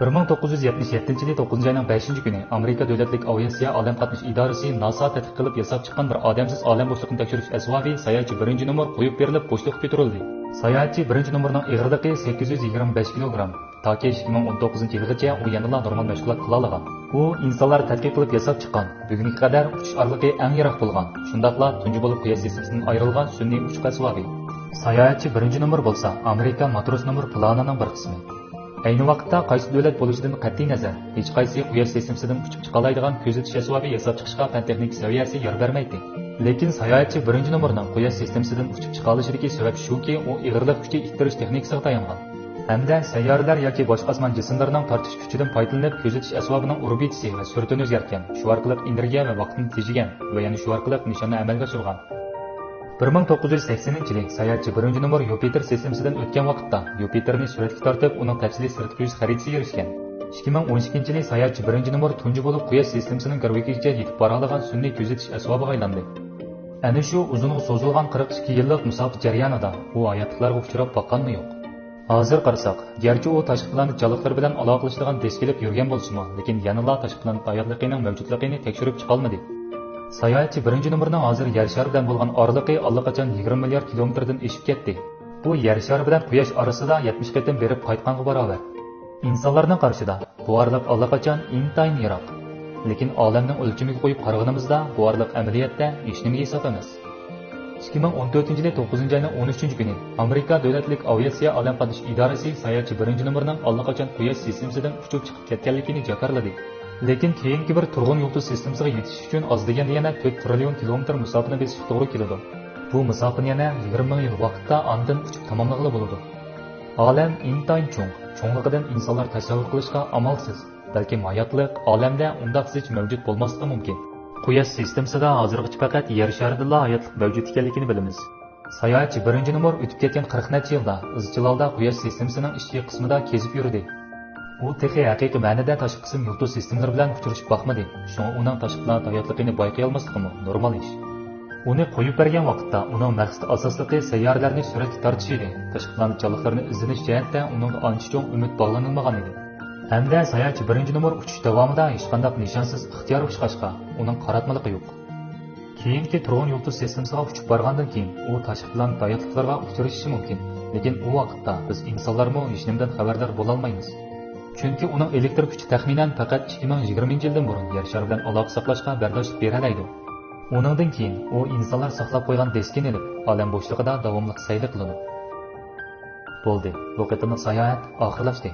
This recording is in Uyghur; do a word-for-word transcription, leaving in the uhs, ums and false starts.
بىر مىڭ توققۇز يۈز يەتمىش يەتتىنچى يىلى توققۇزىنچى ئاينىڭ بەشىنچى كۈنى ئامېرىكا دۆلەتلىك ئاۋىئاتسىيە ئالەم قاتنىشى ئىدارىسى ناسا تەتقىق قىلىپ ياساپ چىققان بىر ئادەمسىز ئالەم بوشلۇقىنى تەكشۈرۈش ئەسۋابى ساياھەتچى بىرىنچى نومۇر قويۇپ بېرىلىپ بوشلۇققا كۆتۈرۈلدى. ساياھەتچى بىرىنچى نومۇرنىڭ ئېغىرلىقى سەككىز يۈز يىگىرمە بەش كىلوگرام. تاكى ئىككى مىڭ ئون توققۇزىنچى يىلغىچە ئۇ يەنىلا نورمال مەشغۇلات قىلالىغان. ئۇ ئىنسانلار تەتقىق قىلىپ ياساپ چىققان، بۈگۈنگە قەدەر ئۇچۇش ئارىلىقى ئەڭ يىراق بولغان، شۇنداقلا تۇنجى بولۇپ قۇياش سىستېمىسىدىن ئايرىلغان سۈنئىي ئۇچقۇ ئەسۋابى. ساياھەتچى بىرىنچى نومۇر بولسا ئامېرىكا ماتروس نومۇر پىلانىنىڭ بىر قىسمى. ئەينى ۋاقىتتا قايسى دۆلەت بولۇشىدىن قەتئىينەزەر، ھېچقايسى قۇياش سىستېمىسىدىن ئۇچۇپ چىقالايدىغان كۆزىتىش ئەسۋابى ياساپ چىقىشقا پەن تېخنىكا سەۋىيەسى يار بەرمەيتتى. لېكىن ساياھەتچى بىرىنچى نومۇرنىڭ قۇياش سىستېمىسىدىن ئۇچۇپ چىقالىشىدىكى سەۋەب شۇكى، ئۇ ئېغىرلىق كۈچى ئىتتىرىش تېخنىكىسىغا تايانغان. ھەمدە سەييارىلەر ياكى باشقا ئاسمان جىسىملىرىنىڭ تارتىش كۈچىدىن پايدىلىنىپ، كۆزىتىش ئەسۋابىنىڭ ئوربىتىسى ۋە سۈرئىتىنى ئۆزگەرتكەن، شۇ ئارقىلىق ئېنېرگىيە ۋە ۋاقىتنى تېجىگەن ۋە يەنە شۇ ئارقىلىق نىشاننى ئەمەلگە ئاشۇرغان. بىر مىڭ توققۇز يۈز سەكسەنىنچى يىلى ساياھەتچى بىرىنچى نومۇر يۇپىتېر سىستېمىسىدىن ئۆتكەن ۋاقىتتا، يۇپىتېرنى سۈرەتكە تارتىپ، ئۇنىڭ تەپسىلىي سىرتقى يۈز خەرىتىسىگە ئېرىشكەن. ئىككى مىڭ ئون ئىككىنچى يىلى ساياھەتچى بىرىنچى نومۇر تۇنجى بولۇپ قۇياش سىستېمىسىنىڭ گىرۋىكىگىچە يېتىپ بارالىغان سۈنئىي كۆزىتىش ئەسۋابىغا ئايلاندى. ئەنە شۇ ئۇزۇنغا سوزۇلغان قىرىق ئىككى يىللىق مۇساپە جەريانىدا ئۇ ھاياتلىقلارغا ئۇچراپ باققانمۇ يوق. ھازىر قارىساق، گەرچە ئۇ تاشقى پلانېت جانلىقلىرى بىلەن ئالاقىلىشىدىغان دەسكە ئېلىپ يۈرگەن بولسىمۇ، لېكىن يەنىلا تاشقى پلانېت ھاياتلىقىنىڭ مەۋجۇتلۇقىنى تەكشۈرۈپ چىقالمىدى. ساياھەتچى بىرىنچى نومۇرنىڭ ھازىر يەر شارى بىلەن بولغان ئارىلىقى ئاللىقاچان يىگىرمە مىليارد كىلومېتىردىن ئېشىپ كەتتى. بۇ يەر شارى بىلەن قۇياش ئارىسىدا يەتمىش قېتىم بېرىپ قايتقانغا باراۋەر. ئىنسانلارنىڭ قارىشىدا بۇ ئارىلىق ئاللىقاچان ئىنتايىن يىراق. لېكىن ئالەمنىڭ ئۆلچىمىگە قويۇپ قارىغىنىمىزدا، بۇ ئارىلىق ئەمەلىيەتتە ھېچنېمىگە ھېساب ئەمەس. ئىككى مىڭ ئون تۆتىنچى يىلى توققۇزىنچى ئاينىڭ ئون ئۈچىنچى كۈنى ئامېرىكا دۆلەتلىك ئاۋىئاتسىيە ئالەم قاتنىشى ئىدارىسى ساياھەتچى بىرىنچى نومۇرنىڭ ئاللىقاچان قۇياش سىستېمىسىدىن ئۇچۇپ چىقىپ كەتكەنلىكىنى جاكارلىدى. لېكىن كېيىنكى بىر تۇرغۇن يۇلتۇز سىستېمىسىغا يېتىش ئۈچۈن ئاز دېگەندە يەنە تۆت تىرىليون كىلومېتىر مۇساپىنى بېسىشقا توغرا كېلىدۇ. بۇ مۇساپىنى يەنە يىگىرمە مىڭ يىل ۋاقىتتا ئاندىن ئۇچۇپ تاماملىغىلى بولىدۇ. ئالەم ئىنتايىن چوڭ، چوڭلۇقىدىن ئىنسانلار تەسەۋۋۇر قىلىشقا ئامالسىز. بەلكىم ھاياتلىق ئالەمدە ئۇنداق زىچ مەۋجۇت بولماسلىقى مۇمكىن. قۇياش سىستېمىسىدا ھازىرغىچە پەقەت يەر شارىدىلا ھاياتلىق مەۋجۇت ئىكەنلىكىنى بىلىمىز. ساياھەتچى بىرىنچى نومۇر ئۆتۈپ كەتكەن قىرىق نەچچە يىلدا ئىزچىل ھالدا قۇياش سىستېمىسىنىڭ ئىچكى قىسمىدا كېزىپ يۈردى. ئۇ تېخى ھەقىقىي مەنىدە تاشقى قىسىم يۇلتۇز سىستېمىلىرى بىلەن ئۇچرىشىپ باقمىدى، شۇڭا ئۇنىڭ تاشقى پلانېت ھاياتلىقىنى بايقىيالماسلىقىمۇ نورمال ئىش. ئۇنى قويۇپ بەرگەن ۋاقىتتا ئۇنىڭ مەقسىتى ئاساسلىقى سەييارىلەرنى سۈرەتكە تارتىش ئىدى، تاشقى پلانېت جانلىقلىرىنى ئىزدىنىش جەھەتتە ئۇنىڭغا ئانچە چوڭ ئۈمىد باغلىنىلمىغان ئىدى. ھەمدە ساياھەتچى بىرىنچى نومۇر ئۇچۇش داۋامىدا ھېچقانداق نىشانسىز ئىختىيارىي ئۇچقاچقا، ئۇنىڭ قاراتمىلىقى يوق. كېيىنكى تۇرغۇن يۇلتۇز سىستېمىسىغا ئۇچۇپ بارغاندىن كېيىن، ئۇ تاشقى پلانېت ھاياتلىقلىرىغا ئۇچرىشىشى مۇمكىن، لېكىن ئۇ ۋاقىتتا بىز ئىنسانلارمۇ ھېچنېمىدىن خەۋەردار بولالمايمىز. چۈنكى ئۇنىڭ ئېلېكتر كۈچى تەخمىنەن پەقەت ئىككى مىڭ يىگىرمىنچى يىلدىن بۇرۇن يەر شارى بىلەن ئالاقە ساقلاشقا بەرداشلىق بېرەلەيدۇ. ئۇنىڭدىن كېيىن ئۇ ئىنسانلار ساقلاپ قويغان دىسكىنى ئېلىپ، ئالەم بوشلۇقىدا داۋاملىق سەيلە قىلىدۇ. بولدى، بۇ قېتىملىق ساياھەت ئاخىرلاشتى.